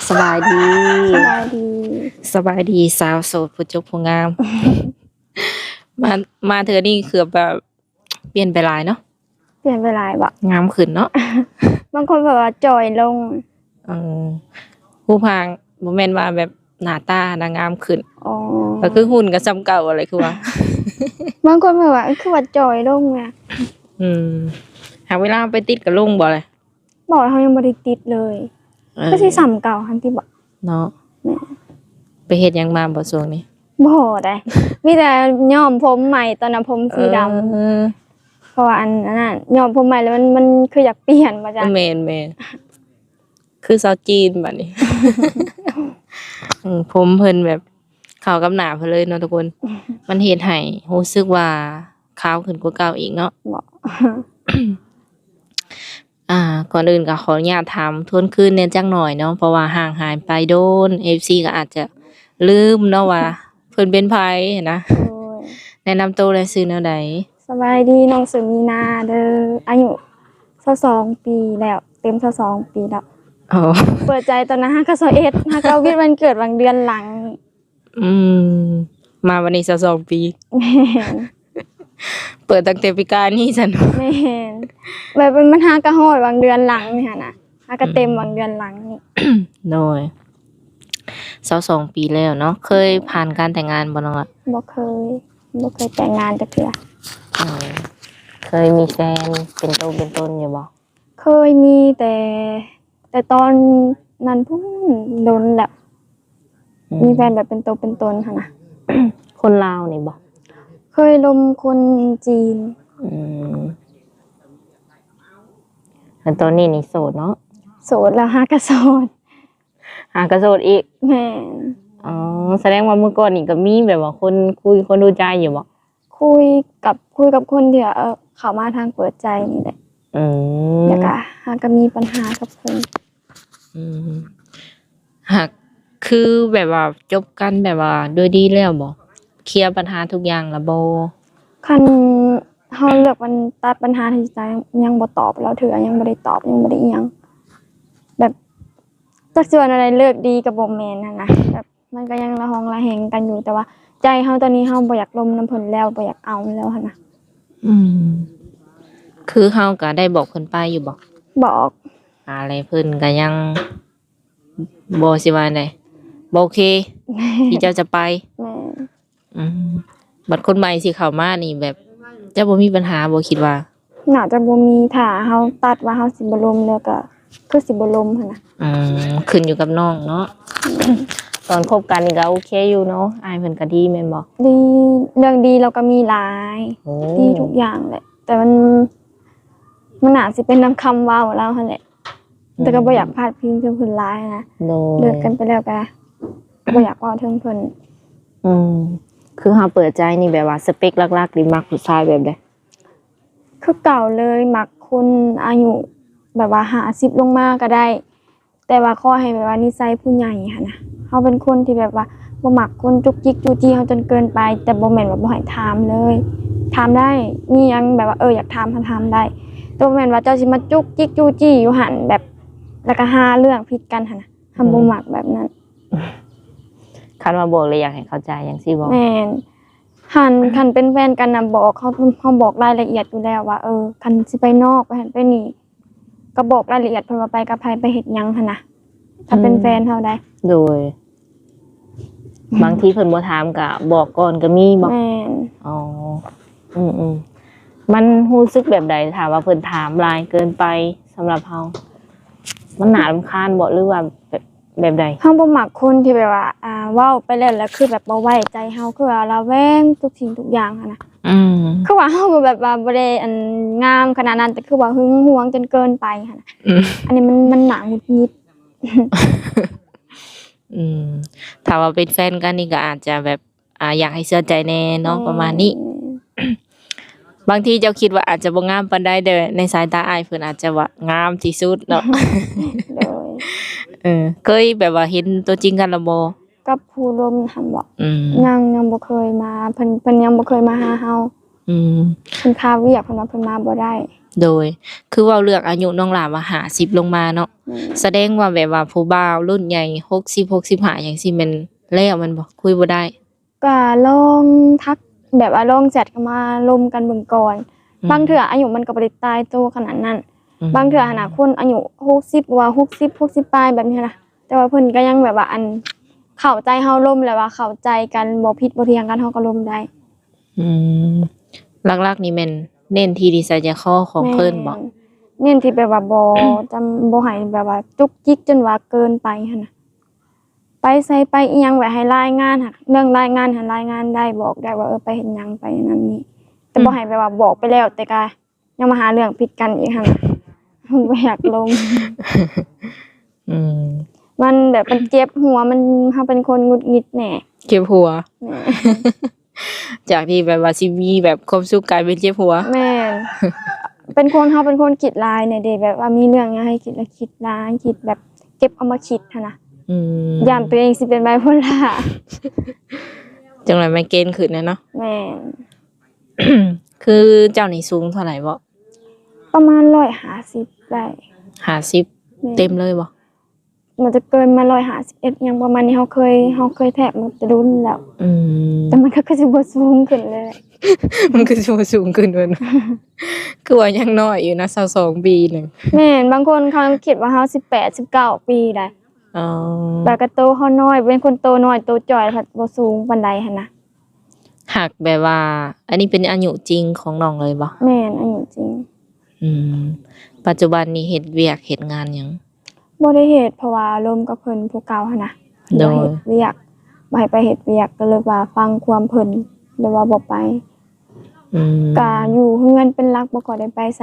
ສະບາຍດີ ສະບາຍດີ ສະບາຍດີສາວໂສດຜູ້ຈົບຜູ້ງາມ. ມາ ມາເທື່ອນີ້ຄືແບບປ່ຽນໄປຫຼາຍເນາະ. ປ່ຽນໄປຫຼາຍບໍ? ງາມຂຶ້ນເນາະ. ບາງຄົນເພິ່ນວ່າຈ່ອຍລົງ. ເອີ ຮູບຮ່າງ ບໍ່ແມ່ນວ່າແບບໜ້າຕານະງາມຂຶ້ນ. ອໍ ກໍຄືຫຸ່ນກໍສ່ຳເກົ່າຫັ້ນແຫຼະ ຄືວ່າ ບາງຄົນເພິ່ນວ່າ ເອີ ຄືວ່າຈ່ອຍລົງນະ. ອືມ ຫາກເວລາໄປຕິດກໍລົງບໍ່ລະ? ບໍ່ ເຮົາຍັງບໍ່ໄດ້ຕິດເລີຍ. ເອີ ກໍຊິສ່ຳເກົ່າຫັ້ນຕິບໍ? ເນາະ. ແມ່ນ. ໄປເຮັດຫຍັງມາບໍ່ຊ່ວງນີ້? ບໍ່ໄດ໋ ມີແຕ່ຍ້ອມຜົມໃໝ່ ຕອນນັ້ນຜົມສີດຳ. ເອີ ເພາະວ່າອັນ ອັນນັ້ນ ຍ້ອມຜົມໃໝ່ແລ້ວມັນ ມັນຄືຢາກປ່ຽນວ່າຊັ້ນ. ແມ່ນໆ ຄືຊາວຈີນບັດນີ້. ອືມ ຜົມເພິ່ນແບບເຂົ້າກັບໜ້າເພິ່ນເລີຍເນາະທຸກຄົນ. ມັນເຮັດໃຫ້ຮູ້ສຶກວ່າຂາວຂຶ້ນກວ່າເກົ່າອີກເນາະ. ບໍ່ ອ່າ ກ່ອນອື່ນກໍຂໍອະນຸຍາດຖາມທວນຄືນແດ່ຈັກໜ້ອຍເນາະ ເພາະວ່າຫ່າງຫາຍໄປໂດນ ເອັຟຊີກໍອາດຈະລືມເນາະວ່າເພິ່ນເປັນໃຜນະ. ໂດຍ ແນະນຳໂຕແດ່ ຊື່ແນວໃດ? ສະບາຍດີ ນ້ອງຊື່ມີນາເດີ ອາຍຸຊາວສອງປີແລ້ວ ເຕັມຊາວສອງປີແລ້ວ. ໂອ້ ເປີດໃຈຕອນນັ້ນຫາກະຊາວເອັດ ຫາກະວິດວັນເກີດຫວ່າງເດືອນຫຼັງ. ອືມ ມາວັນນີ້ຊາວສອງປີ. ແມ່ນ. ເປີດຕັ້ງແຕ່ປີກາຍນີ້ຊັ້ນ. ແມ່ນ. ແບບມັນຫາກະຮອດຫວ່າງເດືອນຫຼັງນີ້ຫັ້ນນະ ຫາກະເຕັມຫວ່າງເດືອນຫຼັງນີ້. ໂດຍ ຊາວສອງປີແລ້ວເນາະ. ເຄີຍຜ່ານການແຕ່ງງານບໍ່ນ້ອງ? ບໍ່ເຄີຍ ບໍ່ເຄີຍແຕ່ງງານຈັກເທື່ອ. ເອີ ເຄີຍມີແຟນເປັນໂຕເປັນຕົນຢູ່ບໍ່? ເຄີຍມີແຕ່ ແຕ່ຕອນນັ້ນພຸ້ນ ດົນແລ້ວ. ອືມ ມີແຟນແບບເປັນໂຕເປັນຕົນຫັ້ນນະ. ຄົນລາວນີ້ບໍ່? ເຄີຍລົມຄົນຈີນ. ອືມ ແລ້ວຕອນນີ້ນີ້ໂສດເນາະ? ໂສດແລ້ວ ຫາກະໂສດ. ຫາກະໂສດອີກ? ແມ່ນ. ອໍ ສະແດງວ່າມື້ກ່ອນນີ້ກໍມີແບບວ່າຄົນຄຸຍ ຄົນດູໃຈຢູ່ບໍ່? ຄຸຍກັບ ຄຸຍກັບຄົນທີ່ວ່າ ເອີ ເຂົ້າມາທາງເປີດໃຈນີ້ແຫຼະ. ອືມ ແລ້ວກະຫາກະມີປັນຫາກັບເພິ່ນ. ອືມ ຫາກຄືແບບວ່າຈົບກັນແບບວ່າດ້ວຍດີແລ້ວບໍ່? ເຄຍບັນຫາທຸກຢ່າງແລ້ວບໍ່? ຄັນເຮົາເລືອກ ມັນຕັດບັນຫາທີ່ຈະຍັງບໍ່ຕອບລາວເທື່ອ ຍັງບໍ່ໄດ້ຕອບ ຍັງບໍ່ໄດ້ອີ່ຫຍັງ ແບບ ຈັກຊິວ່າແນວໃດ ເລີກດີກໍບໍ່ແມ່ນຫັ້ນນະ ແບບມັນກໍຍັງລະຫອງລະແຫງກັນຢູ່ ແຕ່ວ່າໃຈເຮົາຕອນນີ້ ເຮົາບໍ່ຢາກລົມນຳເພິ່ນແລ້ວ ບໍ່ຢາກເອົາແລ້ວຫັ້ນນະ. ອືມ ຄືເຮົາກໍໄດ້ບອກເພິ່ນໄປຢູ່ບໍ່? ບອກ. ອາ ແລ້ວເພິ່ນກໍຍັງບໍ່ ຊິວ່າແນວໃດ ບໍ່ໂອເຄ ແມ່ນ ທີ່ເຈົ້າຈະໄປ. ແມ່ນ. ອືມ ບັດຄົນໃໝ່ຊິເຂົ້າມານີ້ ແບບຈະບໍ່ມີບັນຫາບໍ່ ຄິດວ່າ? ໜ້າຈະບໍ່ມີ ຖ້າເຮົາຕັດວ່າເຮົາຊິບໍ່ລົມແລ້ວກໍຄືຊິບໍ່ລົມຫັ້ນນະ. ອືມ ຂຶ້ນຢູ່ກັບນ້ອງເນາະ. ອືມ ຕອນຄົບກັນນີ້ກໍໂອເຄຢູ່ເນາະ ອ້າຍເພິ່ນກໍດີແມ່ນບໍ່? ດີ ເລື່ອງດີລາວກໍມີຫຼາຍ. ໂອ້ ດີທຸກຢ່າງແຫຼະ ແຕ່ມັນ ມັນໜ້າຊິເປັນນຳຄຳເວົ້າລາວຫັ້ນແຫຼະ. ອືມ ແຕ່ກໍບໍ່ຢາກພາດພິງເຖິງເພິ່ນຫຼາຍນະ. ໂດຍ ເລີກກັນໄປແລ້ວກໍບໍ່ຢາກເວົ້າເຖິງເພິ່ນ. ອືມ ຄືເຮົາເປີດໃຈນີ້ ແບບວ່າສະເປັກຫຼັກໆນີ້ມັກຜູ້ຊາຍແບບໃດ? ຄືເກົ່າເລີຍ ມັກຄົນອາຍຸແບບວ່າຫ້າສິບລົງມາກໍໄດ້ ແຕ່ວ່າຂໍໃຫ້ແບບວ່ານິໄສຜູ້ໃຫຍ່ຫັ້ນນະ. ເຮົາເປັນຄົນທີ່ແບບວ່າບໍ່ມັກຄົນຈຸກຈິກຈູ້ຈີ້ເຮົາຈົນເກີນໄປ ແຕ່ບໍ່ແມ່ນວ່າບໍ່ໃຫ້ຖາມເລີຍ ຖາມໄດ້ ມີຫຍັງແບບວ່າ ເອີ ຢາກຖາມ ຖາມໄດ້ ແຕ່ບໍ່ແມ່ນວ່າເຈົ້າຊິມາຈຸກຈິກຈູ້ຈີ້ຢູ່ຫັ້ນ ແບບ ແລ້ວກໍຫາເລື່ອງຜິດກັນຫັ້ນນະ. ເຮົາບໍ່ມັກແບບນັ້ນ. ອືມ ຄັນວ່າບອກແລ້ວຢາກໃຫ້ເຂົ້າໃຈຈັ່ງຊີ້ບໍ? ແມ່ນ. ຄັນ ຄັນເປັນແຟນກັນນະ ບອກ ເຮົາ ເຮົາບອກລາຍລະອຽດຢູ່ແລ້ວວ່າ ເອີ ຄັນຊິໄປນອກ ໄປຫັ້ນໄປນີ້ ກໍບອກລາຍລະອຽດເພິ່ນວ່າໄປກັບໃຜ ໄປເຮັດຫຍັງຫັ້ນນະ ຖ້າເປັນ ອືມ ແຟນເຮົາໃດ໋. ໂດຍ ບາງທີເພິ່ນບໍ່ຖາມກໍບອກກ່ອນກໍມີບໍ? ແມ່ນ. ອໍ ອືມໆ ມັນຮູ້ສຶກແບບໃດ ຖ້າວ່າເພິ່ນຖາມຫຼາຍເກີນໄປ? ສຳລັບເຮົາ ມັນໜ້າລຳຄານບໍ ຫຼືວ່າແບບ ແບບໃດ? ເຮົາບໍ່ມັກຄົນທີ່ແບບວ່າ ອ່າ ເວົ້າໄປແລ້ວ ແລ້ວຄືແບບບໍ່ໄວ້ໃຈເຮົາ ຄືວ່າລະແວງທຸກສິ່ງທຸກຢ່າງຫັ້ນນະ. ອືມ ຄືວ່າເຮົາກໍແບບວ່າບໍ່ໄດ້ ອັນ ງາມຂະໜາດນັ້ນ ແຕ່ຄືວ່າຫຶງຫວງຈົນເກີນໄປຫັ້ນນະ. ອືມ ອັນນີ້ມັນ ມັນໜ້າຫງຸດຫງິດ. ອືມ ຖ້າວ່າເປັນແຟນກັນນີ້ກໍອາດຈະແບບ ອ່າ ຢາກໃຫ້ເຊື່ອໃຈແດ່ເນາະ ປະມານນີ້. ແມ່ນ. ບາງທີເຈົ້າຄິດວ່າອາດຈະບໍ່ງາມປານໃດ ແຕ່ໃນສາຍຕາອ້າຍເພິ່ນອາດຈະວ່າງາມທີ່ສຸດເນາະ. ໂດຍ. ເອີ ເຄີຍແບບວ່າເຫັນຕົວຈິງກັນແລ້ວບໍ່? ກັບຜູ້ລົມຫັ້ນບໍ? ອືມ ຍັງ ຍັງບໍ່ເຄີຍມາ ເພິ່ນ ເພິ່ນຍັງບໍ່ເຄີຍມາຫາເຮົາ. ອືມ ເພິ່ນຄາວຽກ ເພິ່ນວ່າເພິ່ນມາບໍ່ໄດ້. ໂດຍ ຄືເວົ້າເລື່ອງອາຍຸນ້ອງຫຼ້າວ່າຫ້າສິບລົງມາເນາະ ແມ່ນ ສະແດງວ່າແບບວ່າຜູ້ບ່າວລຸ້ນໃຫຍ່ ຫົກສິບ ຫົກສິບຫ້າ ຫຍັງຊີ້ ແມ່ນແລ້ວແມ່ນບໍ່? ຄຸຍບໍ່ໄດ້. ກໍລອງທັກ ແບບວ່າລອງແຊັດເຂົ້າມາລົມກັນເບິ່ງກ່ອນ ອືມ ບາງເທື່ອອາຍຸມັນກໍບໍ່ໄດ້ຕາຍໂຕຂະໜາດນັ້ນ ອືມ ບາງເທື່ອຫັ້ນນະ ຄົນອາຍຸຫົກສິບ ຫຼືວ່າຫົກສິບ ຫົກສິບປາຍແບບນີ້ນະ ແຕ່ວ່າເພິ່ນກໍຍັງແບບວ່າ ອັນ ເຂົ້າໃຈເຮົາ ລົມແລ້ວວ່າເຂົ້າໃຈກັນ ບໍ່ຜິດບໍ່ຖຽງກັນ ເຮົາກໍລົມໄດ້. ອືມ ຫຼັກໆນີ້ແມ່ນເນັ້ນທີ່ນິໄສໃຈຄໍຂອງເພິ່ນບໍ? ແມ່ນ ເນັ້ນທີ່ແບບວ່າບໍ່ ຈຳ ບໍ່ໃຫ້ແບບວ່າຈຸກຈິກຈົນວ່າເກີນໄປຫັ້ນນະ. ໄປໃສໄປອີ່ຫຍັງ ແບບໃຫ້ລາຍງານ ຫາກເລື່ອງລາຍງານຫັ້ນລາຍງານໄດ້ ບອກໄດ້ວ່າ ເອີ ໄປເຮັດຫຍັງ ໄປນັ້ນນີ້ ແຕ່ ອືມ ບໍ່ໃຫ້ແບບວ່າບອກໄປແລ້ວ ແຕ່ກະຍັງມາຫາເລື່ອງຜິດກັນອີກຫັ້ນ ບໍ່ຢາກລົມ. ອືມ ມັນແບບມັນເຈັບຫົວ ມັນ ເຮົາເປັນຄົນຫງຸດຫງິດແດ່ ເຈັບຫົວ ແມ່ນ ຈາກທີ່ແບບວ່າຊິມີແບບຄວາມສຸກ ກາຍເປັນເຈັບຫົວ. ແມ່ນ ເປັນຄົນ ເຮົາເປັນຄົນຄິດຫຼາຍແດ່ເດ ແບບວ່າມີເລື່ອງຫຍັງໃຫ້ຄິດລະຄິດຫຼາຍ ຄິດແບບເກັບເອົາມາຄິດຫັ້ນນະ. ອືມ ຢ້ານຕົວເອງຊິເປັນໄບໂພລ່າ ຈັ່ງໜ້ອຍໄມເກຣນຂຶ້ນແຫຼະເນາະ. ແມ່ນ ຄືເຈົ້ານີ້ສູງເທົ່າໃດບໍ? ປະມານຮ້ອຍຫ້າສິບໄດ້. ຫ້າສິບ ແມ່ນ ເຕັມເລີຍບໍ? ມັນຈະເກີນມາຮ້ອຍຫ້າສິບເອັດ ຫຍັງປະມານນີ້ ເຮົາເຄີຍ ເຮົາເຄີຍແທກມາແຕ່ດົນແລ້ວ. ອືມ ແຕ່ມັນກໍຄືຊິບໍ່ສູງຂຶ້ນເລີຍ ມັນຄືຊິບໍ່ສູງຂຶ້ນເພິ່ນ ຄືວ່າຍັງນ້ອຍຢູ່ນະ ຊາວສອງປີໜຶ່ງ. ແມ່ນ ບາງຄົນເຂົາຄິດວ່າເຮົາສິບແປດ ສິບເກົ້າປີໄດ໋. ອໍ ແລ້ວກໍໂຕເຮົານ້ອຍ ເປັນຄົນໂຕນ້ອຍ ໂຕຈ່ອຍ ພັດບໍ່ສູງປານໃດຫັ້ນນະ. ຫາກແບບວ່າ ອັນນີ້ເປັນອາຍຸຈິງຂອງນ້ອງເລີຍບໍ່? ແມ່ນ ອາຍຸຈິງ. ອືມ ປັດຈຸບັນນີ້ເຮັດວຽກເຮັດງານຫຍັງ? ບໍ່ໄດ້ເຮັດ ເພາະວ່າລົມກັບເພິ່ນຜູ້ເກົ່າຫັ້ນນະ ໂດຍ ບໍ່ເຮັດວຽກ ບໍ່ໃຫ້ໄປເຮັດວຽກ ກໍເລີຍວ່າຟັງຄວາມເພິ່ນ ເລີຍວ່າບໍ່ໄປ. ອືມ ກະຢູ່ເຮືອນເປັນຫຼັກ ບໍ່ຄ່ອຍໄດ້ໄປໃສ.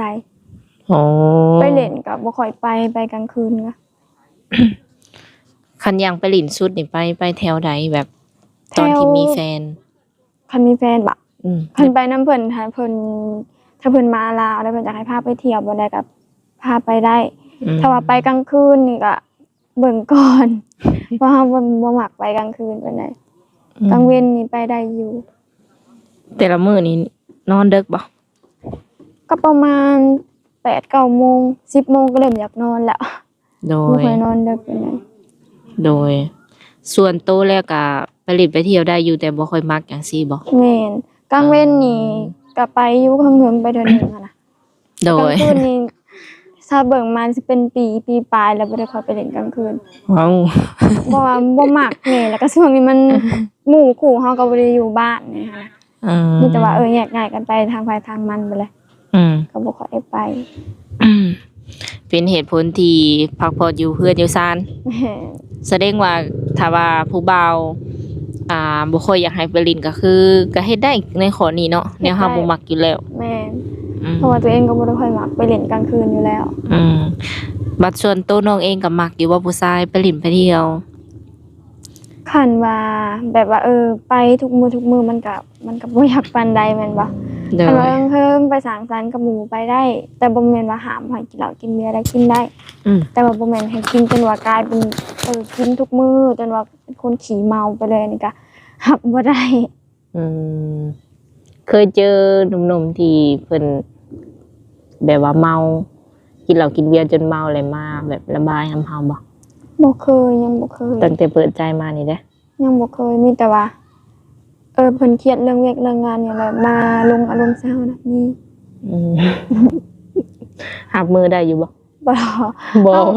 ອໍ ໄປຫຼິ້ນກໍບໍ່ຄ່ອຍໄປ ໄປກາງຄືນກະ ຄັນຢ່າງໄປຫຼິ້ນສຸດນີ້ ໄປ ໄປແຖວໃດ? ແບບຕອນທີ່ມີແຟນ ຄັນມີແຟນບໍ? ອືມ ຄັນໄປນຳເພິ່ນ ຖ້າເພິ່ນ ຖ້າເພິ່ນມາລາວແລ້ວ ເພິ່ນຢາກໃຫ້ພາໄປທ່ຽວບ່ອນໃດກໍພາໄປໄດ້. ອືມ ຖ້າວ່າໄປກາງຄືນນີ້ກໍເບິ່ງກ່ອນ ເພາະເຮົາບໍ່ ບໍ່ມັກໄປກາງຄືນປານໃດ. ອືມ ກາງເວັນນີ້ໄປໄດ້ຢູ່. ແຕ່ລະມື້ນີ້ນອນເດິກບໍ່? ກໍປະມານແປດເກົ້າໂມງ ສິບໂມງກໍເລີ່ມຢາກນອນແລ້ວ. ໂດຍ ບໍ່ຄ່ອຍນອນເດິກປານໃດ. ໂດຍ ສ່ວນໂຕແລ້ວກະໄປຫຼິ້ນໄປທ່ຽວໄດ້ຢູ່ ແຕ່ບໍ່ຄ່ອຍມັກຈັ່ງຊີ້ບໍ? ແມ່ນ ກາງເວັນນີ້ ອ່າ ກະໄປຢູ່ ເຫິງໆ ໄປເທື່ອໜຶ່ງຫັ້ນນະ. ໂດຍ ກາງຄືນນີ້ ຖ້າເບິ່ງມາຊິເປັນປີ ປີປາຍແລ້ວ ບໍ່ໄດ້ຄ່ອຍໄປຫຼິ້ນກາງຄືນ. ວ້າວ ເພາະວ່າບໍ່ມັກແດ່ ແລ້ວກະຊ່ວງນີ້ມັນ ໝູ່ຄູ່ເຮົາກໍບໍ່ໄດ້ຢູ່ບ້ານນີ້ຫັ້ນນະ. ເອີ ມີແຕ່ວ່າ ເອີ ແຍກຍ້າຍກັນໄປທາງໃຜທາງມັນໄປແຫຼະ. ອືມ ກໍບໍ່ຄ່ອຍໄດ້ໄປ. ເປັນເຫດຜົນທີ່ພັກຜ່ອນຢູ່ເຮືອນຢູ່ຊານ. ແມ່ນ ສະແດງວ່າຖ້າວ່າຜູ້ບ່າວ ອ່າ ບໍ່ຄ່ອຍຢາກໃຫ້ໄປຫຼິ້ນ ກໍຄືກໍເຮັດໄດ້ໃນຂໍ້ນີ້ເນາະ ເຮັດໄດ້ ແນວເຮົາບໍ່ມັກຢູ່ແລ້ວ. ແມ່ນ ອືມ ເພາະວ່າຕົວເອງກໍບໍ່ໄດ້ຄ່ອຍມັກໄປຫຼິ້ນກາງຄືນຢູ່ແລ້ວ. ອືມ ບັດສ່ວນໂຕນ້ອງເອງກໍມັກຢູ່ບໍ່ ຜູ້ຊາຍໄປຫຼິ້ນໄປທ່ຽວ? ຄັນວ່າແບບວ່າ ເອີ ໄປທຸກມື້ທຸກມື້ ມັນກະ ມັນກະບໍ່ຢາກປານໃດແມ່ນບໍ່? ໂດຍ ຄັນວ່າເຮິງໆ ໄປສັງສັນກັບໝູ່ໄປໄດ້ ແຕ່ບໍ່ແມ່ນວ່າຫ້າມໃຫ້ກິນເຫຼົ້າກິນເບຍໄດ້ ກິນໄດ້. ອືມ ແຕ່ວ່າບໍ່ແມ່ນໃຫ້ກິນຈົນວ່າກາຍເປັນ ເອີ ກິນທຸກມື້ຈົນວ່າເປັນຄົນຂີ້ເມົາໄປເລີຍ ອັນນີ້ກະຮັບບໍ່ໄດ້. ອືມ ເຄີຍເຈີໜຸ່ມໆ ທີ່ເພິ່ນແບບວ່າເມົາ ກິນເຫຼົ້າກິນເບຍຈົນເມົາ ແລ້ວມາແບບລະບາຍນຳເຮົາບໍ່? ບໍ່ເຄີຍ ຍັງບໍ່ເຄີຍ. ຕັ້ງແຕ່ເປີດໃຈມານີ້ເດ້? ຍັງບໍ່ເຄີຍ ມີແຕ່ວ່າ ເອີ ເພິ່ນຄຽດເລື່ອງວຽກເລື່ອງງານຫຍັງ ແລ້ວມາລົງອາລົມໃສ່ເຮົານະ ມີ. ອືມ ຮັບມືໄດ້ຢູ່ບໍ່? ບໍ່ ບໍ່ ເຮົາ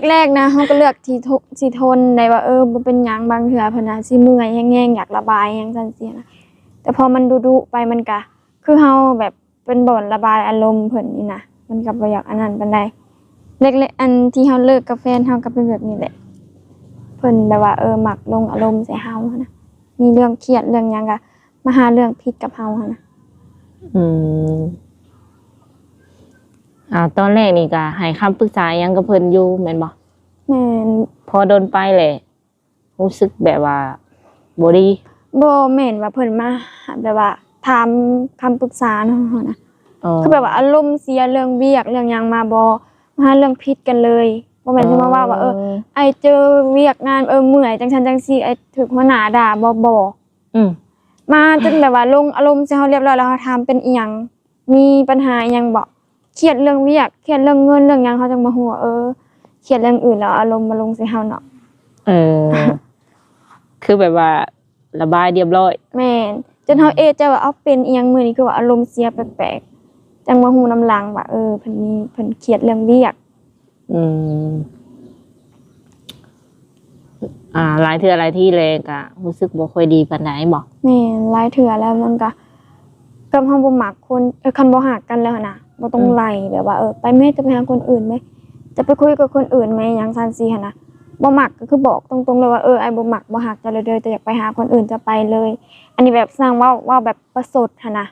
ແລກໆນະ ເຮົາກໍເລືອກທີ່ ທີ່ທົນໄດ້ວ່າ ເອີ ບໍ່ເປັນຫຍັງ ບາງເທື່ອເພິ່ນອາດຊິເມື່ອຍແຮງໆ ຢາກລະບາຍຫຍັງຊັ້ນຊີ້ນະ ແຕ່ພໍມັນດຸໆໄປ ມັນກະຄືເຮົາແບບເປັນບ່ອນລະບາຍອາລົມເພິ່ນນີ້ນະ ມັນກະບໍ່ຢາກອັນນັ້ນປານໃດ. ແລກໆ ອັນທີ່ເຮົາເລີກກັບແຟນເຮົາກໍເປັນແບບນີ້ແຫຼະ ເພິ່ນແບບວ່າ ເອີ ມັກລົງອາລົມໃສ່ເຮົາຫັ້ນນະ ມີເລື່ອງຄຽດເລື່ອງຫຍັງກະ ມາຫາເລື່ອງຜິດກັບເຮົາຫັ້ນນະ. ອືມ ອ່າ ຕອນແລກນີ້ກະໃຫ້ຄຳປຶກສາຫຍັງກັບເພິ່ນຢູ່ແມ່ນບໍ່? ແມ່ນ ພໍດົນໄປແຫຼະ ຮູ້ສຶກແບບວ່າບໍ່ດີ? ບໍ່ແມ່ນວ່າເພິ່ນມາແບບວ່າຖາມຄຳປຶກສານຳເຮົານະ ອໍ ຄືແບບວ່າອາລົມເສຍເລື່ອງວຽກເລື່ອງຫຍັງມາບໍ່ ມາຫາເລື່ອງຜິດກັນເລີຍ ບໍ່ແມ່ນຊິມາເວົ້າວ່າ ອໍ ເອີ ອ້າຍເຈີວຽກງານ ເອີ ເມື່ອຍຈັ່ງຊັ້ນຈັ່ງຊີ້ ອ້າຍຖືກຫົວໜ້າດ່າບໍ່ ບໍ່. ອືມ ມາຈົນແບບວ່າລົງອາລົມໃສ່ເຮົາລຽບຮ້ອຍແລ້ວ ເຮົາຖາມເປັນອີ່ຫຍັງ ມີປັນຫາອີ່ຫຍັງບໍ່? ຄຽດເລື່ອງວຽກ ຄຽດເລື່ອງເງິນເລື່ອງຫຍັງ ເຮົາຈັ່ງມາຮູ້ວ່າ ເອີ ຄຽດເລື່ອງອື່ນແລ້ວອາລົມມາລົງໃສ່ເຮົາເນາະ. ເອີ ຄືແບບວ່າລະບາຍຮຽບຮ້ອຍ. ແມ່ນ ຈົນເຮົາເອະໃຈວ່າ ເອົ້າ ເປັນອີ່ຫຍັງມື້ນີ້ ຄືວ່າອາລົມເສຍແປກໆ ຈັ່ງມາຮູ້ນຳຫຼັງວ່າ ເອີ ເພິ່ນມີ ເພິ່ນຄຽດເລື່ອງວຽກ. ອືມ ອ່າ ຫຼາຍເທື່ອຫຼາຍທີແລ້ວກະຮູ້ສຶກບໍ່ຄ່ອຍດີປານໃດບໍ? ແມ່ນ ຫຼາຍເທື່ອແລ້ວມັນກະ ກັບເຮົາບໍ່ມັກຄົນ ເອີ ຄັນບໍ່ຮັກກັນແລ້ວຫັ້ນນະ ບໍ່ຕ້ອງ ອືມ ໄລ່ ແບບວ່າ ເອີ ໄປແມ້ ຈະໄປຫາຄົນອື່ນແມ້ ຈະໄປຄຸຍກັບຄົນອື່ນແມ້ ຫຍັງຊັ້ນຊີ້ຫັ້ນນະ. ບໍ່ມັກກໍຄືບອກຕົງໆເລີຍວ່າ ເອີ ອ້າຍບໍ່ມັກ ບໍ່ຮັກເຈົ້າແລ້ວເດີ ເຈົ້າຢາກໄປຫາຄົນອື່ນ ເຈົ້າໄປເລີຍ. ອັນນີ້ແບບຊ່າງເວົ້າ ເວົ້າແບບປະຊົດຫັ້ນນະ.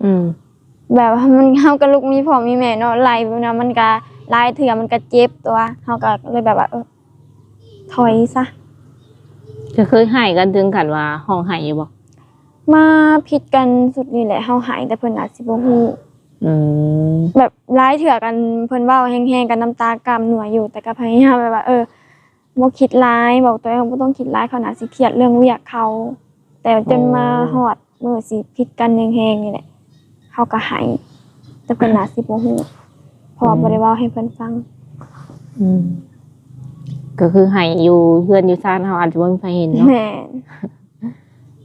ອືມ ແບບວ່າມັນ ເຮົາກໍລູກມີພໍ່ມີແມ່ເນາະ ໄລ່ແບບນັ້ນມັນກໍຫຼາຍເທື່ອມັນກໍເຈັບຕົວະ ເຮົາກໍເລີຍແບບວ່າ ເອີ ຖອຍຊະ. ເຈົ້າເຄີຍຮ້າຍກັນເຖິງຂັ້ນວ່າຮ້ອງໄຫ້ຢູ່ບໍ່? ມາຜິດກັນຊຸດນີ້ແຫຼະ ເຮົາໄຫ້ ແຕ່ເພິ່ນອາດຊິບໍ່ຮູ້. ອືມ ແບບຫຼາຍເທື່ອກັນເພິ່ນເວົ້າແຮງໆ ກັນນ້ຳຕາກ້ຳນົວຢູ່ ແຕ່ກໍພະຍາຍາມແບບວ່າ ເອີ ບໍ່ຄິດຫຼາຍ ບອກຕົວເອງວ່າບໍ່ຕ້ອງຄິດຫຼາຍ ເຂົາໜ້າຊິຄຽດເລື່ອງວຽກເຂົາ. ແຕ່ຈົນມາຮອດມື້ຊິຜິດກັນແຮງໆນີ້ແຫຼະ ເຮົາກໍໄຫ້ ແຕ່ເພິ່ນໜ້າຊິບໍ່ຮູ້ ເພາະວ່າ ອືມ ບໍ່ໄດ້ເວົ້າໃຫ້ເພິ່ນຟັງ. ອືມ ກໍຄືໄຫ້ຢູ່ເຮືອນຢູ່ຊານເຮົາ ອາດຈະບໍ່ມີໃຜເຫັນເນາະ. ແມ່ນ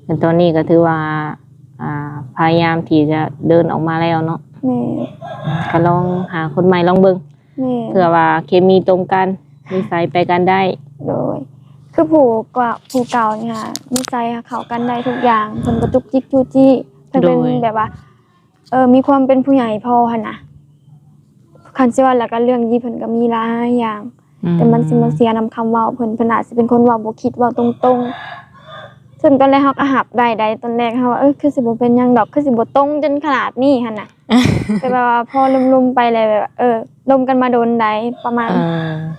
ແຕ່ຕອນນີ້ກໍຖືວ່າ ອ່າ ພະຍາຍາມທີ່ຈະເດີນອອກມາແລ້ວເນາະ. ແມ່ນ ກໍລອງຫາຄົນໃໝ່ລອງເບິ່ງ. ແມ່ນ ເພື່ອວ່າເຄມີຕົງກັນ ນິໄສໄປກັນໄດ້. ໂດຍ ຄືຜູ້ກວ່າ ຜູ້ເກົ່ານີ້ຫາ ນິໄສເຂົ້າກັນໄດ້ທຸກຢ່າງ ເພິ່ນບໍ່ຈຸກຈິກຈູ້ຈີ້ ເພິ່ນເປັນ ໂດຍ ແບບວ່າ ເອີ ມີຄວາມເປັນຜູ້ໃຫຍ່ພໍຫັ້ນນະ. ຄັນຊິເວົ້າແລ້ວກໍເລື່ອງດີເພິ່ນກໍມີຫຼາຍຢ່າງ ອືມ ແຕ່ມັນຊິມາເສຍນຳຄຳເວົ້າເພິ່ນ ເພິ່ນອາດຊິເປັນຄົນເວົ້າບໍ່ຄິດ ເວົ້າຕົງໆ. ເຊິ່ງຕອນແລກເຮົາກໍຮັບໄດ້ໃດ໋ ຕອນແລກເຮົາວ່າ ເອີ ຄືຊິບໍ່ເປັນຫຍັງດອກ ຄືຊິບໍ່ຕົງຈົນຂະໜາດນີ້ຫັ້ນນະ. ແຕ່ແບບວ່າພໍລົມໆໄປແລ້ວແບບ ເອີ ລົມກັນມາດົນໃດ໋ ປະມານ ອ່າ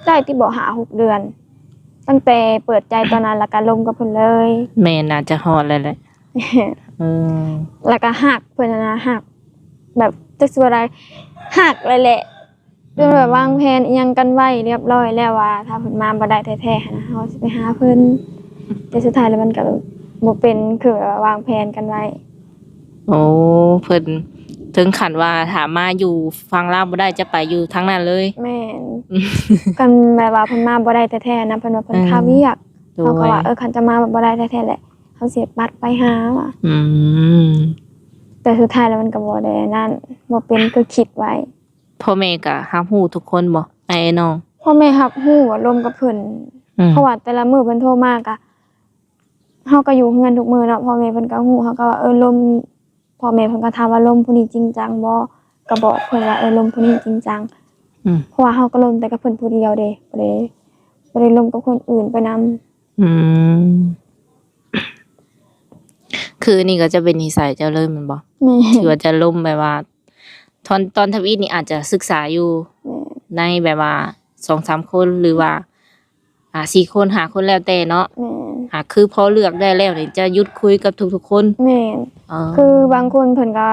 ໄດ້ຕິບໍ່ ຫ້າຫົກເດືອນ ຕັ້ງແຕ່ເປີດໃຈຕອນນັ້ນ ແລ້ວກໍລົມກັບເພິ່ນເລີຍ. ແມ່ນ ໜ້າຈະຮອດແລ້ວແຫຼະ. ເອີ ແລ້ວກໍຮັກເພິ່ນຫັ້ນນະ ຮັກແບບ ຈັກຊິວ່າໃດ ຮັກເລີຍແຫຼະ. ຈົນແບບ ອືມ ວາງແຜນອີ່ຫຍັງກັນໄວ້ຮຽບຮ້ອຍແລ້ວວ່າ ຖ້າເພິ່ນມາບໍ່ໄດ້ແທ້ໆຫັ້ນນະ ເຮົາຊິໄປຫາເພິ່ນ. ແຕ່ສຸດທ້າຍແລ້ວມັນກໍບໍ່ເປັນຄືແບບວ່າວາງແຜນກັນໄວ້. ໂອ້ ເພິ່ນເຖິງຂັ້ນວ່າຖ້າມາຢູ່ຝັ່ງລາວບໍ່ໄດ້ ຈະໄປຢູ່ທາງນັ້ນເລີຍ. ແມ່ນ ຄັນແບບວ່າເພິ່ນມາບໍ່ໄດ້ແທ້ໆນະ ເພິ່ນວ່າເພິ່ນຄາວຽກ. ໂດຍ ເຮົາກໍວ່າ ເອີ ຄັນຈະມາບໍ່ໄດ້ແທ້ໆແຫຼະ ເຮົາຊິປັດໄປຫາວ່າ. ອືມ ແຕ່ສຸດທ້າຍແລ້ວມັນກໍບໍ່ໄດ້ອັນນັ້ນ ບໍ່ເປັນຄືຄິດໄວ້. ພໍ່ແມ່ກໍຮັບຮູ້ທຸກຄົນບໍ່ ອ້າຍ ນ້ອງ? ພໍ່ແມ່ຮັບຮູ້ວ່າລົມກັບເພິ່ນ ອືມ ເພາະວ່າແຕ່ລະມື້ເພິ່ນໂທມາກໍ ເຮົາກໍຢູ່ເຮືອນທຸກມື້ເນາະ ພໍ່ແມ່ເພິ່ນກໍຮູ້ ເຮົາກໍວ່າ ເອີ ລົມ ພໍ່ແມ່ເພິ່ນກໍຖາມວ່າ ລົມຜູ້ນີ້ຈິງຈັງບໍ່? ກໍບອກເພິ່ນວ່າ ເອີ ລົມຜູ້ນີ້ຈິງຈັງ. ອືມ ເພາະວ່າເຮົາກໍລົມແຕ່ກັບເພິ່ນຜູ້ດຽວເດ້ ບໍ່ໄດ້ ບໍ່ໄດ້ລົມກັບຄົນອື່ນໄປນຳ. ອືມ ຄືນີ້ກໍຈະເປັນນິໄສເຈົ້າເລີຍແມ່ນບໍ່? ແມ່ນ ທີ່ວ່າຈະລົມແບບວ່າ ຕອນ ຕອນທຳອິດນີ້ອາດຈະສຶກສາຢູ່ ແມ່ນ ໃນແບບວ່າສອງສາມຄົນ ຫຼືວ່າ ອ່າ ສີ່ຄົນ ຫ້າຄົນ ແລ້ວແຕ່ເນາະ. ແມ່ນ ຫາກຄືພໍເລືອກໄດ້ແລ້ວນີ້ ຈະຢຸດຄຸຍກັບທຸກໆຄົນ. ແມ່ນ ເອີ ຄືບາງຄົນເພິ່ນກໍ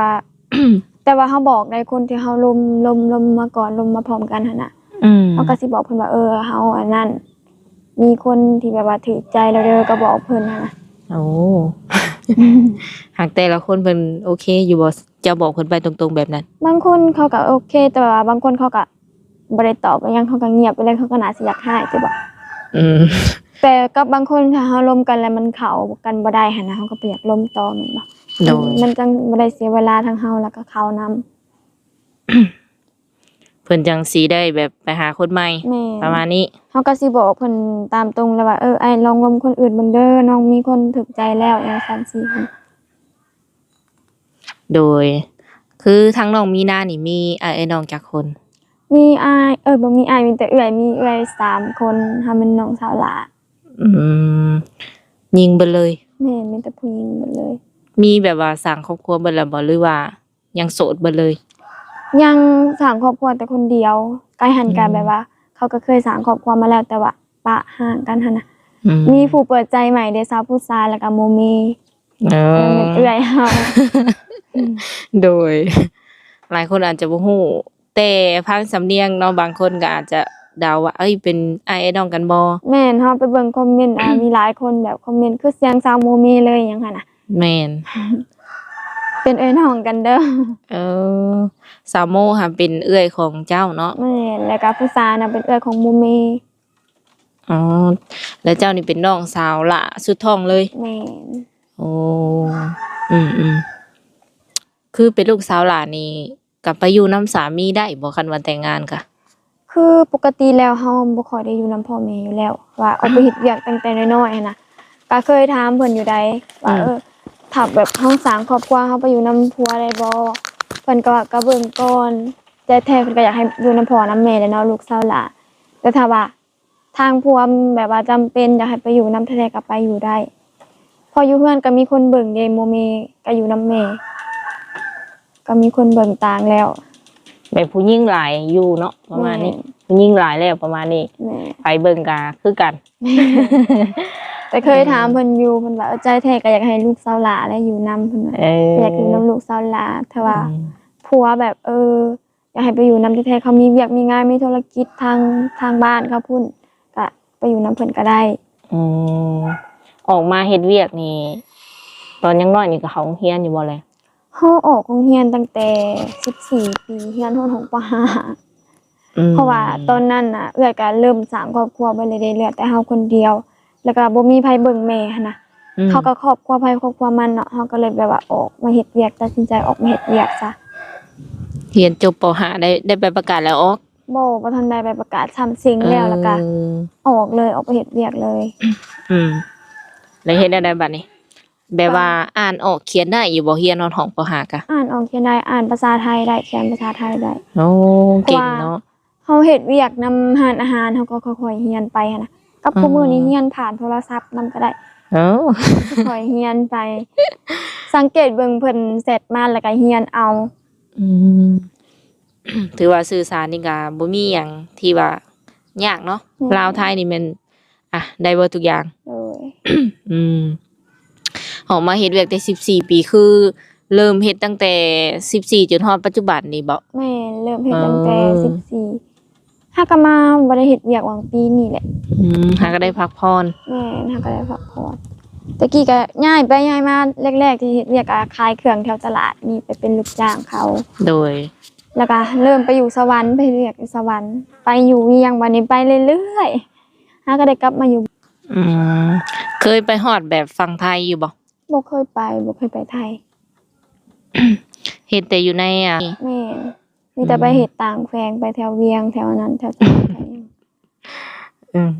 ແຕ່ວ່າເຮົາບອກໄດ້ ຄົນທີ່ເຮົາລົມ ລົມ ລົມມາກ່ອນ ລົມມາພ້ອມກັນຫັ້ນນະ. ອືມ ເຮົາກໍຊິບອກເພິ່ນວ່າ ເອີ ເຮົາອັນນັ້ນ ມີຄົນທີ່ແບບວ່າຖືກໃຈແລ້ວເດີ ກໍບອກເພິ່ນຫັ້ນນະ. ໂອ້ ຫາກແຕ່ລະຄົນເພິ່ນໂອເຄຢູ່ບໍ່? ເຈົ້າບອກເພິ່ນໄປຕົງໆແບບນັ້ນ? ບາງຄົນເຂົາກໍໂອເຄ ແຕ່ວ່າບາງຄົນເຂົາກໍບໍ່ໄດ້ຕອບຫຍັງ ເຂົາກໍງຽບໄປເລີຍ ເຂົາກໍໜ້າຊິຢາກຮ້າຍຕິບໍ? ອືມ ແຕ່ກັບບາງຄົນ ຖ້າເຮົາລົມກັນແລ້ວມັນເຂົ້າກັນບໍ່ໄດ້ຫັ້ນນະ ເຮົາກໍບໍ່ຢາກລົມຕໍ່ແມ່ນບໍ່? ໂດຍ ມັນຈັ່ງບໍ່ໄດ້ເສຍເວລາທັງເຮົາ ແລ້ວກໍເຂົານຳ. ເພິ່ນຈັ່ງຊິໄດ້ແບບໄປຫາຄົນໃໝ່. ແມ່ນ ປະມານນີ້ ເຮົາກໍຊິບອກເພິ່ນຕາມຕົງແລ້ວວ່າ ເອີ ອ້າຍລອງລົມຄົນອື່ນເບິ່ງເດີ ນ້ອງມີຄົນຖືກໃຈແລ້ວ ຈັ່ງຊັ້ນຊີ້. ໂດຍ ຄືທາງນ້ອງມີນານີ້ ມີອ້າຍເອື້ອຍນ້ອງຈັກຄົນ? ມີອ້າຍ ເອີ ບໍ່ມີອ້າຍ ມີແຕ່ເອື້ອຍ ມີເອື້ອຍສາມຄົນ ເຮົາແມ່ນນ້ອງສາວຫຼ້າ. ອືມ ຍິງເບິດເລີຍ? ແມ່ນ ມີແຕ່ຜູ້ຍິງເບິດເລີຍ. ມີແບບວ່າສ້າງຄອບຄົວເບິດແລ້ວບໍ່ ຫຼືວ່າ ຍັງໂສດເບິດເລີຍ? ຍັງສ້າງຄອບຄົວແຕ່ຄົນດຽວ. ໃກ້ຫັ້ນກະ ອືມ ແບບວ່າ ເຂົາກໍເຄີຍສ້າງຄອບຄົວມາແລ້ວ ແຕ່ວ່າປະຮ່າງກັນຫັ້ນນະ. ອືມ ມີຜູ້ເປີດໃຈໃໝ່ເດ້ ສາວຜູ້ຊາຍ ແລ້ວກໍໂມເມ. ເອີ ແມ່ນເອື້ອຍເຮົາ. ໂດຍ ຫຼາຍຄົນອາດຈະບໍ່ຮູ້ ແຕ່ຟັງສຳນຽງເນາະ ບາງຄົນກໍອາດຈະເດົາວ່າ ເອີຍ ເປັນອ້າຍອ້າຍນ້ອງກັນບໍ່? ແມ່ນ ເຮົາໄປເບິ່ງຄອມເມັນ ອ່າ ມີຫຼາຍຄົນແບບຄອມເມັນ ຄືສຽງສາວໂມເມເລີຍ ຫຍັງຫັ້ນນະ. ແມ່ນ ເປັນເອື້ອຍນ້ອງກັນເດີ. ເອີ ສາວໂມຫັ້ນເປັນເອື້ອຍຂອງເຈົ້າເນາະ? ແມ່ນ ແລ້ວກໍຜູ້ສາວນະເປັນເອື້ອຍຂອງໝູ່ເມ. ອໍ ແລ້ວເຈົ້ານີ້ເປັນນ້ອງສາວຫຼ້າສຸດທ້ອງເລີຍ? ແມ່ນ. ໂອ້ ອືມໆ ຄືເປັນລູກສາວຫຼ້ານີ້ ກໍໄປຢູ່ນຳສາມີໄດ້ບໍ່ ຄັນວ່າແຕ່ງງານກະ? ຄືປົກກະຕິແລ້ວເຮົາບໍ່ຄ່ອຍໄດ້ຢູ່ນຳພໍ່ແມ່ຢູ່ແລ້ວ ວ່າອອກໄປເຮັດວຽກຕັ້ງແຕ່ນ້ອຍໆຫັ້ນນະ ກະເຄີຍຖາມເພິ່ນຢູ່ໃດ໋ ວ່າ ອືມ ເອີ ຖ້າແບບເຮົາສ້າງຄອບຄົວ ເຮົາໄປຢູ່ນຳຜົວໄດ້ບໍ່? ເພິ່ນກໍວ່າ ກໍເບິ່ງກ່ອນ ແຕ່ແທ້ເພິ່ນກໍຢາກໃຫ້ຢູ່ນຳພໍ່ນຳແມ່ແຫຼະເນາະ ລູກສາວຫຼ້າ ແຕ່ຖ້າວ່າ ທາງຜົວແບບວ່າຈຳເປັນຢາກໃຫ້ໄປຢູ່ນຳແທ້ໆກໍໄປຢູ່ໄດ້ ເພາະຢູ່ເຮືອນກໍມີຄົນເບິ່ງເດ້ ໝູ່ເມກໍຢູ່ນຳແມ່ ກໍມີຄົນເບິ່ງຕ່າງແລ້ວ ແບບຜູ້ຍິງຫຼາຍຢູ່ເນາະ ປະມານນີ້ ແມ່ນ ຜູ້ຍິງຫຼາຍແລ້ວປະມານນີ້ ແມ່ນ ໃຜເບິ່ງກໍຄືກັນ ແມ່ນ ແຕ່ເຄີຍຖາມເພິ່ນຢູ່ ເພິ່ນວ່າ ເອີ ໃຈແທ້ກໍຢາກໃຫ້ລູກສາວຫຼ້າແຫຼະຢູ່ນຳ ເພິ່ນວ່າ ເອີ ຢາກຢູ່ນຳລູກສາວຫຼ້າ ຖ້າວ່າ ອືມ ຜົວແບບ ເອີ ຢາກໃຫ້ໄປຢູ່ນຳແທ້ໆ ເຂົາມີວຽກມີງານ ມີທຸລະກິດທາງ ທາງບ້ານເຂົາພຸ້ນ ກະໄປຢູ່ນຳເພິ່ນກະໄດ້. ອືມ ອອກມາເຮັດວຽກນີ້ ຕອນຍັງນ້ອຍນີ້ກໍເຂົ້າໂຮງຮຽນຢູ່ບໍ່ແລະ? ເຮົາອອກໂຮງຮຽນຕັ້ງແຕ່ສິບສີ່ປີ ຮຽນຮອດຫ້ອງ ປໍຫ້າ. ອືມ ເພາະວ່າຕອນນັ້ນນະ ເອື້ອຍກະເລີ່ມສ້າງຄອບຄົວເບິດແລ້ວເດ້ ເຫຼືອແຕ່ເຮົາຄົນດຽວ ແລ້ວກະບໍ່ມີໃຜເບິ່ງແມ່ຫັ້ນນະ. ອືມ ເຂົາກໍຄອບຄົວໃຜຄອບຄົວມັນເນາະ ເຮົາກໍເລີຍແບບວ່າອອກມາເຮັດວຽກ ຕັດສິນໃຈອອກມາເຮັດວຽກຊະ. ຮຽນຈົບ ປໍຫ້າ ໄດ້ ໄດ້ໃບປະກາດແລ້ວອອກ? ບໍ່ ບໍ່ທັນໄດ້ໃບປະກາດຊ້ຳ ເສັງແລ້ວ ເອີ ແລ້ວກະອອກເລີຍ ອອກໄປເຮັດວຽກເລີຍ. ອືມ ແລ້ວເຮັດແນວໃດບັດນີ້? ແບບວ່າ ກໍ ອ່ານອອກຂຽນໄດ້ຢູ່ບໍ່? ຮຽນຮອດຫ້ອງ ປໍຫ້າ ກະ ອ່ານອອກຂຽນໄດ້ ອ່ານພາສາໄທໄດ້ ຂຽນພາສາໄທໄດ້. ໂອ້ ເກັ່ງເນາະ. ເຮົາເຮັດວຽກນຳຮ້ານອາຫານ ເຮົາກໍຄ່ອຍໆຮຽນໄປຫັ້ນນະ ກັບ ອືມ ຄູ່ມື້ນີ້ຮຽນຜ່ານໂທລະສັບນຳກໍໄດ້. ໂອ້ ຄ່ອຍຮຽນໄປ ສັງເກດເບິ່ງເພິ່ນແຊັດມາ ແລ້ວກໍຮຽນເອົາ. ອືມ ຖືວ່າສື່ສານນີ້ກໍບໍ່ມີຫຍັງທີ່ວ່າຍາກເນາະ. ແມ່ນ. ລາວໄທນີ້ແມ່ນ ອ່ະ ໄດ້ເບິດທຸກຢ່າງ. ໂດຍ. ອືມ ອອກມາເຮັດວຽກໄດ້ສິບສີ່ປີ ຄືເລີ່ມເຮັດຕັ້ງແຕ່ສິບສີ່ຈົນຮອດປັດຈຸບັນນີ້ບໍ? ແມ່ນ ເລີ່ມເຮັດຕັ້ງແຕ່ ອໍ ສິບສີ່ ຫາກໍມາບໍ່ໄດ້ເຮັດວຽກຫວ່າງປີນີ້ແຫຼະ. ອືມ ຫາກໍໄດ້ພັກຜ່ອນ. ແມ່ນ ຫາກໍໄດ້ພັກຜ່ອນ. ແຕ່ກີ້ກໍຍ້າຍໄປຍ້າຍມາ ແລກໆທີ່ເຮັດວຽກກໍຂາຍເຄື່ອງແຖວຕະຫຼາດ ມີໄປເປັນລູກຈ້າງເຂົາ. ໂດຍ. ແລ້ວກໍເລີ່ມໄປຢູ່ສະຫວັນ ໄປເຮັດວຽກຢູ່ສະຫວັນ ໄປຢູ່ວຽງ ບັດນີ້ໄປເລື້ອຍໆ ຫາກໍໄດ້ກັບມາຢູ່. ອືມ ເຄີຍໄປຮອດແບບຝັ່ງໄທຢູ່ບໍ່? ບໍ່ເຄີຍໄປ ບໍ່ເຄີຍໄປໄທ. ເຮັດແຕ່ຢູ່ໃນ ອ່າ ແມ່ນ ມີແຕ່ໄປເຮັດຕ່າງແຂວງ ອືມ ໄປແຖວວຽງ ແຖວນັ້ນແຖວນີ້. ອືມ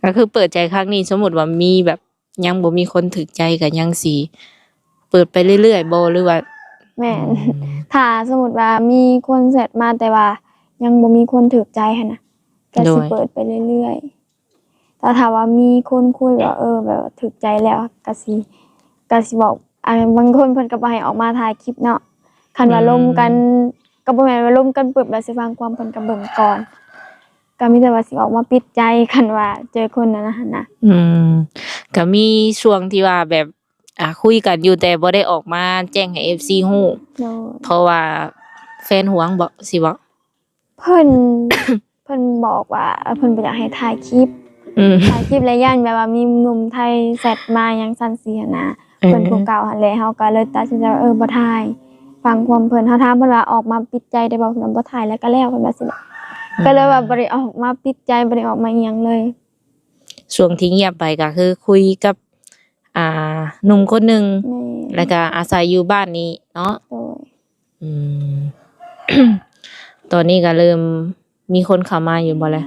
ກໍຄືເປີດໃຈຄັ້ງນີ້ ສົມມຸດວ່າມີແບບ ຍັງບໍ່ມີຄົນຖືກໃຈ ກໍຍັງຊິເປີດໄປເລື້ອຍໆບໍ່ ຫຼືວ່າ? ແມ່ນ ອືມ ຖ້າສົມມຸດວ່າມີຄົນແຊັດມາ ແຕ່ວ່າຍັງບໍ່ມີຄົນຖືກໃຈຫັ້ນນະ ກໍຊິ ໂດຍ ເປີດໄປເລື້ອຍໆ. ແຕ່ຖ້າວ່າມີຄົນຄຸຍວ່າ ເອີ ແບບວ່າຖືກໃຈແລ້ວ ກໍຊິ ກໍຊິບອກ ອັນ ບາງຄົນເພິ່ນກໍບໍ່ໃຫ້ອອກມາຖ່າຍຄລິບເນາະ ຄັນວ່າ ອືມ ລົມກັນ ກໍບໍ່ແມ່ນວ່າລົມກັນປຶບແລ້ວຊິຟັງຄວາມ ເພິ່ນກໍເບິ່ງກ່ອນ ກໍມີແຕ່ວ່າຊິອອກມາປິດໃຈ ຄັນວ່າເຈີຄົນນັ້ນນະຫັ້ນນະ. ອືມ ກໍມີຊ່ວງທີ່ວ່າແບບ ອ່າ ຄຸຍກັນຢູ່ ແຕ່ບໍ່ໄດ້ອອກມາແຈ້ງໃຫ້ເອັຟຊີຮູ້ ໂດຍ ເພາະວ່າແຟນຫວງບໍ ຊິບໍ? ເພິ່ນ ເພິ່ນບອກວ່າ ເອີ ເພິ່ນບໍ່ຢາກໃຫ້ຖ່າຍຄລິບ ອືມ ຖ່າຍຄລິບແລ້ວຢ້ານແບບວ່າມີໜຸ່ມໄທແຊັດມາຫຍັງຊັ້ນຊີ້ຫັ້ນນະ ເອີ ເພິ່ນຜູ້ເກົ່າຫັ້ນແຫຼະ ເຮົາກໍເລີຍຕັດສິນໃຈວ່າ ເອີ ບໍ່ຖ່າຍ ຟັງຄວາມເພິ່ນ ເຮົາຖາມເພິ່ນວ່າ ອອກມາປິດໃຈໄດ້ບໍ່? ເພິ່ນວ່າ ບໍ່ຖ່າຍແລ້ວກໍແລ້ວ ເພິ່ນວ່າຊີ້ນະ ອືມ ກໍເລີຍວ່າບໍ່ໄດ້ອອກມາປິດໃຈ ບໍ່ໄດ້ອອກມາອີ່ຫຍັງເລີຍ. ຊ່ວງທີ່ງຽບໄປກໍຄືຄຸຍກັບ ອ່າ ໜຸ່ມຄົນໜຶ່ງ ແມ່ນ ແລ້ວກໍອາໄສຢູ່ບ້ານນີ້ເນາະ. ໂດຍ. ອືມ ຕອນນີ້ກໍເລີ່ມມີຄົນເຂົ້າມາຢູ່ບໍ່ແລະ?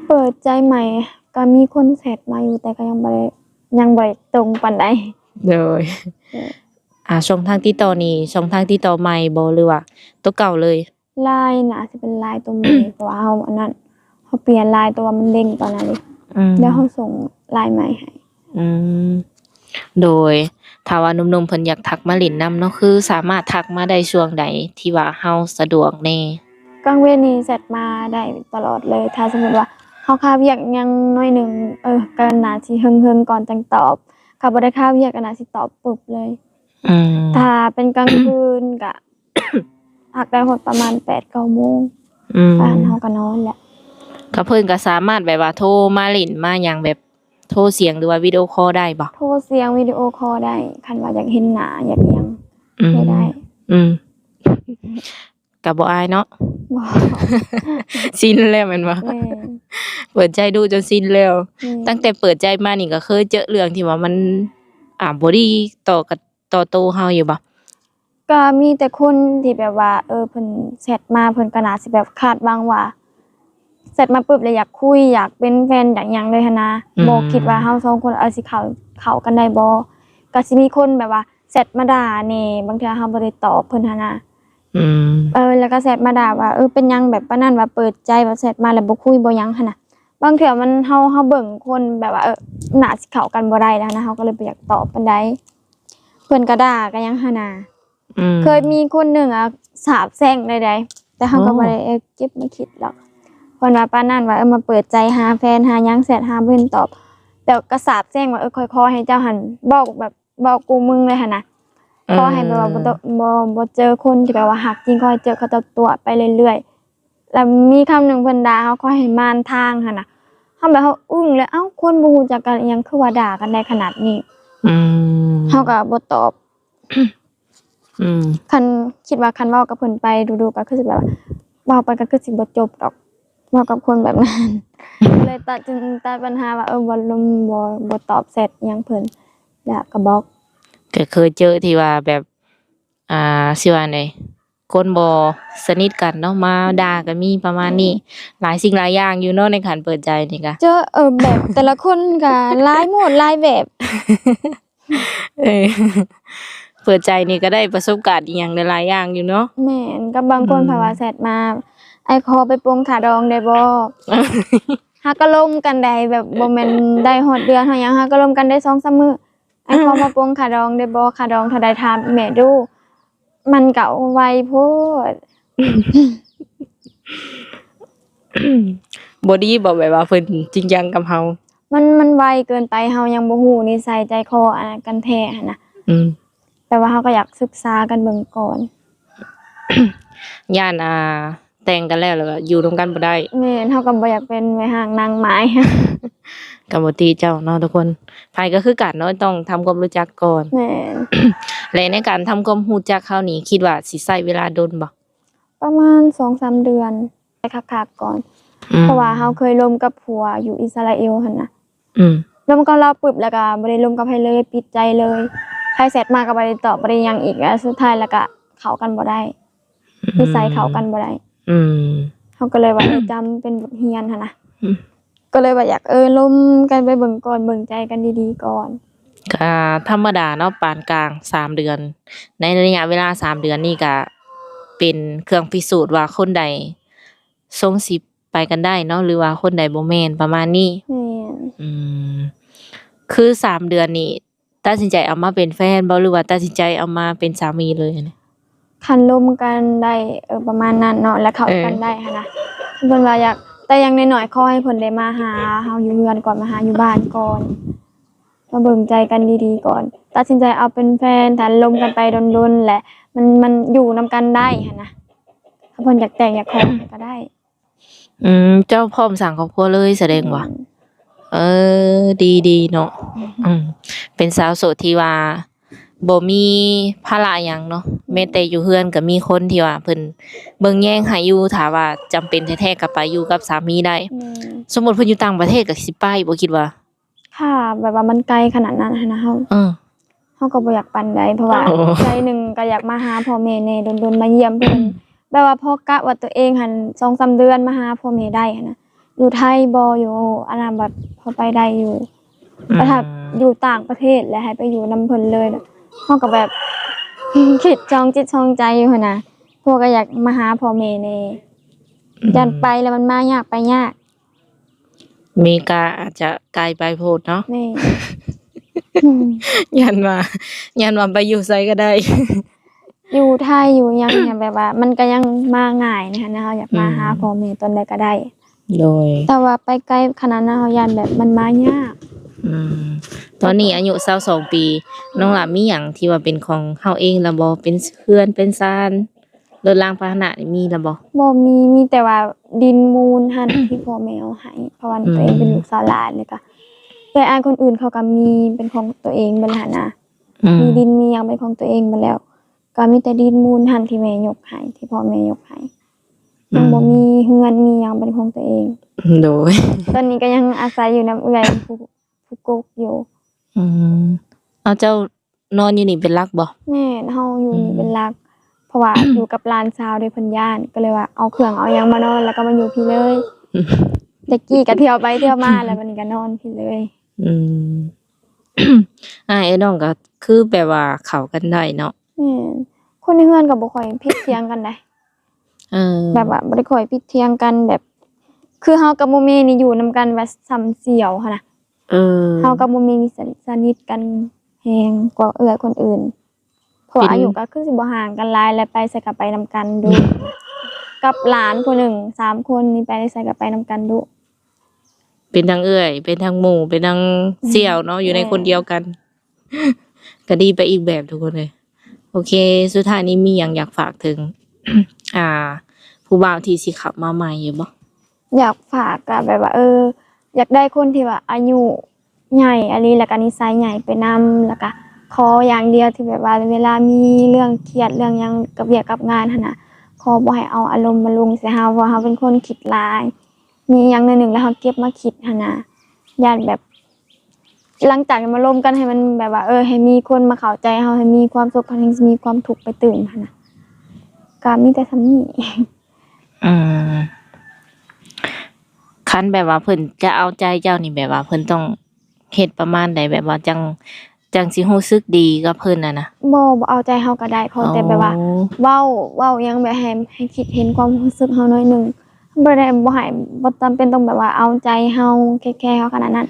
ເປີດໃຈໃໝ່ ກໍມີຄົນແຊັດມາຢູ່ ແຕ່ກໍຍັງບໍ່ໄດ້ ຍັງບໍ່ໄດ້ຕົງປານໃດ. ໂດຍ. ໂດຍ. ອ່າ ຊ່ອງທາງຕິດຕໍ່ນີ້ ຊ່ອງທາງຕິດຕໍ່ໃໝ່ບໍ່ ຫຼືວ່າຕົວເກົ່າເລີຍ? ລາຍ ໜ້າຊິເປັນລາຍຕົວໃໝ່ ເພາະວ່າເຮົາອັນນັ້ນ ເຮົາປ່ຽນລາຍ ແຕ່ວ່າມັນເດ້ງຕອນນັ້ນເດ້. ອືມ ແລ້ວເຮົາສົ່ງລາຍໃໝ່ໃຫ້. ອືມ ໂດຍ. ຖ້າວ່າໜຸ່ມໆເພິ່ນຢາກທັກມາຫຼິ້ນນຳເນາະ ຄືສາມາດທັກມາໄດ້ຊ່ວງໃດທີ່ວ່າເຮົາສະດວກແດ່? ກາງເວັນນີ້ແຊັດມາໄດ້ຕະຫຼອດເລີຍ. ຖ້າສົມມຸດວ່າເຮົາຄາວຽກຫຍັງໜ້ອຍໜຶ່ງ ເອີ ກໍໜ້າຊິເຮິງໆກ່ອນຈັ່ງຕອບ. ຖ້າບໍ່ໄດ້ຄາວຽກກໍໜ້າຊິຕອບປຶບເລີຍ. ອືມ ຖ້າເປັນກາງຄືນກໍ ພັກໄດ້ຮອດປະມານແປດເກົ້າໂມງ. ອືມ ປານເຮົາກໍນອນແຫຼະ. ກໍເພິ່ນກໍສາມາດແບບວ່າໂທມາຫຼິ້ນມາຫຍັງ ແບບໂທສຽງ ຫຼືວ່າວິດີໂອຄໍໄດ້ບໍ່? ໂທສຽງ ວິດີໂອຄໍໄດ້ ຄັນວ່າຢາກເຫັນໜ້າ ຢາກຫຍັງ. ອືມ ເຄີຍໄດ້ ອືມ ກໍບໍ່ອາຍເນາະ. ບໍ່ ຊິນແລ້ວແມ່ນບໍ່? ແມ່ນ ເປີດໃຈດຸຈົນຊິນແລ້ວ. ແມ່ນ ຕັ້ງແຕ່ເປີດໃຈມານີ້ກໍເຄີຍເຈີເລື່ອງທີ່ວ່າມັນ ອ່າ ບໍ່ດີຕໍ່ກັບ ຕໍ່ໂຕເຮົາຢູ່ບໍ່? ກໍມີແຕ່ຄົນທີ່ແບບວ່າ ເອີ ເພິ່ນແຊັດມາ ເພິ່ນກໍໜ້າຊິແບບຄາດຫວັງວ່າ ແຊັດມາປຶບແລ້ວຢາກຄຸຍ ຢາກເປັນແຟນ ຢາກຫຍັງເລີຍຫັ້ນນະ. ອືມ ບໍ່ຄິດວ່າເຮົາສອງຄົນ ເອີ ຊິເຂົ້າ ເຂົ້າກັນໄດ້ບໍ່? ກໍຊິມີຄົນແບບວ່າແຊັດມາດ່າແດ່ ບາງເທື່ອເຮົາບໍ່ໄດ້ຕອບເພິ່ນຫັ້ນນະ. ອືມ ເອີ ແລ້ວກໍແຊັດມາດ່າວ່າ ເອີ ເປັນຫຍັງແບບປານນັ້ນ ວ່າເປີດໃຈ ວ່າແຊັດມາແລ້ວບໍ່ຄຸຍບໍ່ຫຍັງຫັ້ນນະ. ບາງເທື່ອມັນ ເຮົາ ເຮົາເບິ່ງຄົນແບບວ່າ ເອີ ໜ້າຊິເຂົ້າກັນບໍ່ໄດ້ແລ້ວນະ ເຮົາກໍເລີຍບໍ່ຢາກຕອບປານໃດ. ເພິ່ນກໍດ່າກໍຫຍັງຫັ້ນນະ. ອືມ ເຄີຍມີຄົນໜຶ່ງອະ ສາບແຊ່ງໄດ້ໃດ ແຕ່ເຮົາກໍ ໂອ້ ບໍ່ໄດ້ ເອີ ເກັບມາຄິດດອກ. ເພິ່ນວ່າປານນັ້ນວ່າ ເອີ ມາເປີດໃຈຫາແຟນຫາຫຍັງ ແຊັດຫາບໍ່ເຫັນຕອບ ແລ້ວກໍສາບແຊ່ງວ່າ ເອີ ຂ້ອຍຂໍໃຫ້ເຈົ້າຫັ້ນບອກແບບ ບອກກູມຶງເລີຍຫັ້ນນະ. ເອີ ຂໍໃຫ້ແບບວ່າບໍ່ຕ້ອງ ບໍ່ ບໍ່ເຈີຄົນທີ່ແບບວ່າຮັກຈິງ ຂໍໃຫ້ເຈີເຂົາເຈົ້າຕົວະໄປເລື້ອຍໆ. ແລ້ວມີຄຳໜຶ່ງເພິ່ນດ່າເຮົາ ຂໍໃຫ້ໝານທາງຫັ້ນນະ. ເຮົາແບບເຮົາອຶ້ງເລີຍ ເອົ້າ ຄົນບໍ່ຮູ້ຈັກກັນອີ່ຫຍັງ ຄືວ່າດ່າກັນໄດ້ຂະໜາດນີ້. ອືມ ເຮົາກໍບໍ່ຕອບ. ອືມ ຄັນ ຄິດວ່າຄັນເວົ້າກັບເພິ່ນໄປດຸໆ ກໍຄືຊິແບບວ່າ ເວົ້າໄປກໍຄືຊິບໍ່ຈົບດອກ ເວົ້າກັບຄົນແບບນັ້ນ. ກໍເລີຍຕັດ ຕັດບັນຫາວ່າ ເອີ ບໍ່ລົມ ບໍ່ ບໍ່ຕອບແຊັດຫຍັງເພິ່ນ ແລ້ວກໍບລັອກ. ກໍເຄີຍເຈີທີ່ວ່າແບບ ອ່າ ຊິວ່າແນວໃດ ຄົນບໍ່ສະໜິດກັນເນາະ ມາ ອືມ ດ່າກໍມີປະມານນີ້. ຫຼາຍສິ່ງຫຼາຍຢ່າງຢູ່ເນາະ ໃນການເປີດໃຈນີ້ກະ ເຈີ ເອີ ແບບແຕ່ລະຄົນກໍຫຼາຍໂໝດຫຼາຍແບບ. ເອີ ເປີດໃຈນີ້ກໍໄດ້ປະສົບການອີ່ຫຍັງຫຼາຍໆຢ່າງຢູ່ເນາະ. ແມ່ນ ກັບບາງຄົນ ອືມ ເພິ່ນວ່າແຊັດມາ ອ້າຍຂໍໄປປົງຄ່າດອງໄດ້ບໍ່? ຫາກໍລົມກັນໄດ້ ແບບບໍ່ແມ່ນໄດ້ຮອດເດືອນຮອດຫຍັງ ຫາກໍລົມກັນໄດ້ສອງສາມມື້ ອ້າຍຂໍມາປົງຄ່າດອງໄດ້ບໍ່? ຄ່າດອງເທົ່າໃດ? ຖາມແມ່ດູ. ມັນກໍໄວໂພດ. ບໍ່ດີບໍ່ ແບບວ່າເພິ່ນຈິງຈັງກັບເຮົາ? ມັນ ມັນໄວເກີນໄປ ເຮົາຍັງບໍ່ຮູ້ນິໄສໃຈຄໍອັນນັ້ນກັນແທ້ຫັ້ນນະ. ອືມ ແຕ່ວ່າເຮົາກໍຢາກສຶກສາກັນເບິ່ງກ່ອນ. ຢ້ານ ອ່າ ແຕ່ງກັນແລ້ວ ແລ້ວກໍຢູ່ນຳກັນບໍ່ໄດ້. ແມ່ນ ເຮົາກໍບໍ່ຢາກເປັນແມ່ຮ້າງນາງໝ້າຍ. ກໍບໍ່ຕິເຈົ້າເນາະທຸກຄົນ ໃຜກໍຄືກັນເນາະ ຕ້ອງທຳຄວາມຮູ້ຈັກກ່ອນ. ແມ່ນ ແລະ ໃນການທຳຄວາມຮູ້ຈັກເຮົານີ້ ຄິດວ່າຊິໃຊ້ເວລາດົນບໍ່? ປະມານສອງສາມເດືອນ ໄດ້ຄັກໆກ່ອນ. ອືມ ເພາະວ່າເຮົາເຄີຍລົມກັບຜົວຢູ່ອິດສະຣາເອວຫັ້ນນະ. ອືມ ລົມກັບລາວປຶບ ແລ້ວກໍບໍ່ໄດ້ລົມກັບໃຜເລີຍ ປິດໃຈເລີຍ. ໃຜແຊັດມາກໍບໍ່ໄດ້ຕອບ ບໍ່ໄດ້ຫຍັງອີກ ແລ້ວສຸດທ້າຍແລ້ວກໍເຂົ້າກັນບໍ່ໄດ້. ອືມ ນິໄສເຂົ້າກັນບໍ່ໄດ້. ອືມ ເຮົາກໍເລີຍວ່າ ເອີ ຈຳເປັນບົດຮຽນຫັ້ນນະ. ອືມ ກໍເລີຍວ່າຢາກ ເອີ ລົມກັນໄປເບິ່ງກ່ອນ ເບິ່ງໃຈກັນດີໆກ່ອນ. ກໍທຳມະດາເນາະ ປານກາງສາມເດືອນ. ໃນໄລຍະເວລາສາມເດືອນນີ້ ກໍເປັນເຄື່ອງພິສູດວ່າຄົນໃດຊົງຊິໄປກັນໄດ້ເນາະ ຫຼືວ່າຄົນໃດບໍ່ແມ່ນ ປະມານນີ້. ແມ່ນ ອືມ ຄືສາມເດືອນນີ້ ຕັດສິນໃຈເອົາມາເປັນແຟນບໍ່ ຫຼືວ່າຕັດສິນໃຈເອົາມາເປັນສາມີເລີຍ? ຄັນລົມກັນໄດ້ ເອີ ປະມານນັ້ນເນາະ ແລ້ວເຂົ້າ ເອີ ກັນໄດ້ຫັ້ນນະ ເພິ່ນວ່າຢາກ ແຕ່ຢ່າງໜ້ອຍໆ ຂໍໃຫ້ເພິ່ນໄດ້ມາຫາເຮົາຢູ່ເຮືອນກ່ອນ ມາຫາຢູ່ບ້ານກ່ອນ ມາເບິ່ງໃຈກັນດີໆກ່ອນ ຕັດສິນໃຈເອົາເປັນແຟນ. ຖ້າລົມກັນໄປດົນໆ ແລະ ມັນ ມັນຢູ່ນຳກັນໄດ້ຫັ້ນນະ ຖ້າເພິ່ນຢາກແຕ່ງຢາກຂອງກໍໄດ້. ອືມ ເຈົ້າພ້ອມສ້າງຄອບຄົວເລີຍສະແດງວ່າ. ແມ່ນ ເອີ ດີໆເນາະ. ອືມ ເປັນສາວໂສດທີ່ວ່າບໍ່ມີພາລະຫຍັງເນາະ. ແມ່ນ ແມ້ແຕ່ຢູ່ເຮືອນກໍມີຄົນທີ່ວ່າເພິ່ນເບິ່ງແຍງໃຫ້ຢູ່ ຖ້າວ່າຈຳເປັນແທ້ໆກໍໄປຢູ່ກັບສາມີໄດ້. ແມ່ນ ສົມມຸດເພິ່ນຢູ່ຕ່າງປະເທດກໍຊິໄປບໍ່ ຄິດວ່າ? ຖ້າແບບວ່າມັນໄກຂະໜາດນັ້ນຫັ້ນນະ ເຮົາ ເອີ ເຮົາກໍບໍ່ຢາກປານໃດ ເພາະວ່າ ໂອ້ ໃຈໜຶ່ງກໍຢາກມາຫາພໍ່ແມ່ແດ່ ດົນໆມາຢ້ຽມເພິ່ນ ແບບວ່າພໍກະວ່າຕົວເອງຫັ້ນສອງສາມເດືອນມາຫາພໍ່ແມ່ໄດ້ຫັ້ນນະ ຢູ່ໄທບໍ່ ຢູ່ອັນນັ້ນ ແບບພໍໄປໄດ້ຢູ່. ອືມ ແຕ່ຖ້າຢູ່ຕ່າງປະເທດ ແລ້ວໃຫ້ໄປຢູ່ນຳເພິ່ນເລີຍ ເຮົາກໍແບບຄິດຊອງຈິດຊອງໃຈຢູ່ຫັ້ນນະ ເພາະວ່າກໍຢາກມາຫາພໍ່ແມ່ແດ່. ອືມ ຢ້ານໄປແລ້ວມັນມາຍາກໄປຍາກ. ເມກາອາດຈະໄກໄປໂພດເນາະ. ແມ່ນ ຢ້ານວ່າ ຢ້ານວ່າໄປຢູ່ໃສກໍໄດ້ ຢູ່ໄທຢູ່ຫຍັງ ແບບວ່າມັນກໍຍັງມາງ່າຍຫັ້ນນະ ເຮົາຢາກມາຫາ ອືມ ພໍ່ແມ່ຕອນໃດກໍໄດ້. ໂດຍ ແຕ່ວ່າໄປໄກຂະໜາດນັ້ນ ເຮົາຢ້ານແບບມັນມາຍາກ. ອືມ ຕອນນີ້ອາຍຸຊາວສອງປີ ນ້ອງຫຼ້າມີຫຍັງທີ່ວ່າເປັນຂອງເຮົາເອງລະບໍ່? ເປັນເຮືອນເປັນຊານ ລົດລາງພາຫະນະນີ້ມີລະບໍ່? ບໍ່ມີ ມີແຕ່ວ່າດິນມູນຫັ້ນ ທີ່ພໍ່ແມ່ເອົາໃຫ້ ເພາະວ່າ ອືມ ຕົວເອງເປັນລູກສາວຫຼານ ແລ້ວກະເອື້ອຍອ້າຍຄົນອື່ນເຂົາກະມີເປັນຂອງຕົວເອງເບິດຫັ້ນນະ. ອືມ ມີດິນມີຫຍັງເປັນຂອງຕົວເອງເບິດແລ້ວ. ກໍມີແຕ່ດິນມູນຫັ້ນທີ່ແມ່ຍົກໃຫ້ ທີ່ພໍ່ແມ່ຍົກໃຫ້ ຍັງບໍ່ ອືມ ມີເຮືອນມີຫຍັງເປັນຂອງຕົວເອງ. ໂດຍ ຕອນນີ້ກໍຍັງອາໄສຢູ່ນຳເອື້ອຍຜູ້ ຜູ້ກົກຢູ່. ອືມ ເອົາ ເຈົ້ານອນຢູ່ນີ້ເປັນຫຼັກບໍ່? ແມ່ນ ເຮົາຢູ່ນີ້ ອືມ ເປັນຫຼັກ ເພາະວ່າ ຢູ່ກັບຫຼານສາວເດ້ ເພິ່ນຢ້ານ ກໍເລີຍວ່າເອົາເຄື່ອງເອົາຫຍັງມານອນ ແລ້ວກໍມາຢູ່ພີ້ເລີຍ. ແຕ່ກີ້ກໍທ່ຽວໄປທ່ຽວມາ ແລ້ວບັດນີ້ກໍນອນພີ້ເລີຍ. ອືມ ອ້າຍເອີຍນ້ອງກໍຄືແບບວ່າເຂົ້າກັນໄດ້ເນາະ. ແມ່ນ ຄົນໃນເຮືອນກໍບໍ່ຄ່ອຍຜິດຖຽງກັນໃດ. ເອີ ແບບວ່າບໍ່ໄດ້ຄ່ອຍຜິດຖຽງກັນ ແບບ ຄືເຮົາກັບໝູ່ເມນີ້ຢູ່ນຳກັນວ່າສ່ຳສ່ຽວຫັ້ນນະ. ເອີ ເຮົາກັບໝູ່ເມນີ້ສະ ສະໜິດກັນແຮງກວ່າເອື້ອຍຄົນອື່ນ ເພາະວ່າ ເປັນ ອາຍຸກໍຄືຊິບໍ່ຫ່າງກັນຫຼາຍ ແລະ ໄປໃສກໍໄປນຳກັນດຸ. ກັບຫຼານຜູ້ໜຶ່ງ ສາມຄົນນີ້ ໄປໃສກໍໄປນຳກັນດຸ. ເປັນທັງເອື້ອຍ ເປັນທັງໝູ່ ເປັນທັງສ່ຽວເນາະ ແມ່ນ ຢູ່ໃນຄົນດຽວກັນ ກໍດີໄປອີກແບບທຸກຄົນເອີຍ. ໂອເຄ ສຸດທ້າຍນີ້ມີຫຍັງຢາກຝາກເຖິງ ອ່າ ຜູ້ບ່າວທີ່ຊິເຂົ້າມາໃໝ່ຢູ່ບໍ່? ຢາກຝາກກໍແບບວ່າ ເອີ ຢາກໄດ້ຄົນທີ່ວ່າອາຍຸໃຫຍ່ອີ່ຫຼີ ແລ້ວກໍນິໄສໃຫຍ່ໄປນຳ ແລ້ວກໍຂໍຢ່າງດຽວທີ່ແບບວ່າເວລາມີເລື່ອງຄຽດເລື່ອງຫຍັງກັບວຽກກັບງານຫັ້ນນະ ຂໍບໍ່ໃຫ້ເອົາອາລົມມາລົງໃສ່ເຮົາ ເພາະວ່າເຮົາເປັນຄົນຄິດຫຼາຍ ມີຫຍັງໜ້ອຍໜຶ່ງແລ້ວເຮົາເກັບມາຄິດຫັ້ນນະ ຢ້ານແບບ ຫຼັງຈາກມາລົມກັນໃຫ້ມັນແບບວ່າ ເອີ ໃຫ້ມີຄົນມາເຂົ້າໃຈເຮົາ ໃຫ້ມີຄວາມສຸກ ເຮົາຈັ່ງຊິມີຄວາມທຸກໄປຕື່ມຫັ້ນນະ ກໍມີແຕ່ສ່ຳນີ້. ອືມ ຄັນແບບວ່າເພິ່ນຈະເອົາໃຈເຈົ້ານີ້ ແບບວ່າເພິ່ນຕ້ອງເຮັດປະມານໃດ ແບບວ່າຈັ່ງ ຈັ່ງຊິຮູ້ສຶກດີກັບເພິ່ນຫັ້ນນະ? ບໍ່ ບໍ່ເອົາໃຈເຮົາກໍໄດ້ ຂໍແຕ່ແບບວ່າ ອໍ ເວົ້າ ເວົ້າຫຍັງແບບໃຫ້ ໃຫ້ຄິດເຫັນຄວາມຮູ້ສຶກເຮົາໜ້ອຍໜຶ່ງ ບໍ່ໄດ້ ບໍ່ໃຫ້ ບໍ່ຈຳເປັນຕ້ອງແບບວ່າເອົາໃຈເຮົາ ແຄ ແຄເຮົາຂະໜາດນັ້ນ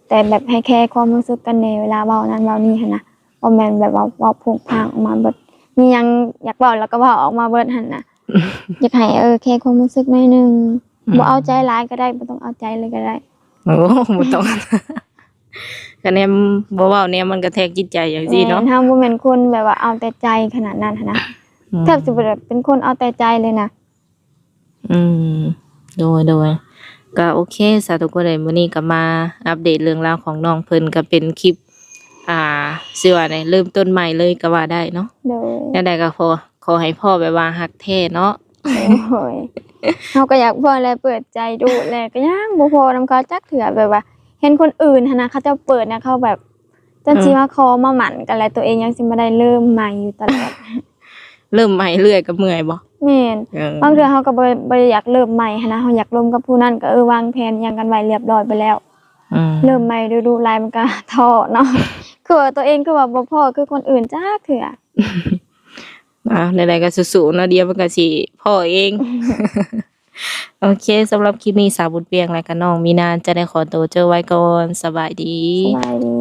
ແຕ່ແບບໃຫ້ແຄຄວາມຮູ້ສຶກກັນແດ່ ເວລາເວົ້ານັ້ນເວົ້ານີ້ຫັ້ນນະ ບໍ່ແມ່ນແບບວ່າເວົ້າໂພງພາງອອກມາເບິດ ມີຫຍັງຢາກເວົ້າແລ້ວກໍເວົ້າອອກມາເບິດຫັ້ນນະ. ຢາກໃຫ້ ເອີ ແຄຄວາມຮູ້ສຶກໜ້ອຍໜຶ່ງ ອືມ ບໍ່ເອົາໃຈຫຼາຍກໍໄດ້ ບໍ່ຕ້ອງເອົາໃຈເລີຍກໍໄດ້. ໂອ້ ບໍ່ຕ້ອງ ກະແນມບໍ່ເວົ້າແນມມັນກະແທກຈິດໃຈຈັ່ງຊີ້ເນາະ. ແມ່ນ ເຮົາບໍ່ແມ່ນຄົນແບບວ່າເອົາແຕ່ໃຈຂະໜາດນັ້ນຫັ້ນນະ ອືມ ແທບຊິບໍ່ໄດ້ເປັນຄົນເອົາແຕ່ໃຈເລີຍນະ. ອືມ ໂດຍ ໂດຍ ກະໂອເຄຊະທຸກຄົນເອີຍ ມື້ນີ້ກະມາອັບເດດເລື່ອງລາວຂອງນ້ອງເພິ່ນ ກະເປັນຄລິບ ອ່າ ຊິວ່າໃດ ເລີ່ມຕົ້ນໃໝ່ເລີຍກະວ່າໄດ້ເນາະ. ໂດຍ ແນວໃດກະຂໍ ຂໍໃຫ້ພໍ້ແບບວ່າຮັກແທ້ເນາະ. ໂດຍ ເຮົາກໍຢາກພໍ້ແຫຼະ ເປີດໃຈດຸແຫຼະ ກໍຍັງບໍ່ພໍ້ນຳເຂົາຈັກເທື່ອ ແບບວ່າເຫັນຄົນອື່ນຫັ້ນນະ ເຂົາເຈົ້າເປີດນະ ເຂົາແບບ ຈົນ ອືມ ຊິມາຂໍມາໝັ້ນກັນແຫຼະ ຕົວເອງຍັງຊິມາໄດ້ເລີ່ມໃໝ່ຢູ່ຕະຫຼອດ. ເລີ່ມໃໝ່ເລື້ອຍກໍເມື່ອຍບໍ່? ແມ່ນ ເອີ ບາງເທື່ອເຮົາກໍບໍ່ ບໍ່ໄດ້ຢາກເລີ່ມໃໝ່ຫັ້ນນະ ເຮົາຢາກລົມກັບຜູ້ນັ້ນ ກໍ ເອີ ວາງແຜນຫຍັງກັນໄວ້ລຽບລ້ອຍໄປແລ້ວ. ອືມ ເລີ່ມໃໝ່ດຸໆຫຼາຍມັນກໍທໍ້ເນາະ ຄືວ່າຕົວເອງຄືວ່າບໍ່ພໍ້ຄືຄົນອື່ນຈັກເທື່ອ. ອ່າ ແນວໃດກໍສູ້ໆເນາະ ດຽວມັນກໍຊິພໍ້ເອງ. ໂອເຄ ສຳລັບຄລິບນີ້ ສາວບຸນປຽງ ແລະກະນ້ອງມີນາ ຈະໄດ້ຂໍໂຕເຈົ້າໄວ້ກ່ອນ. ສະບາຍດີ. ສະບາຍດີ.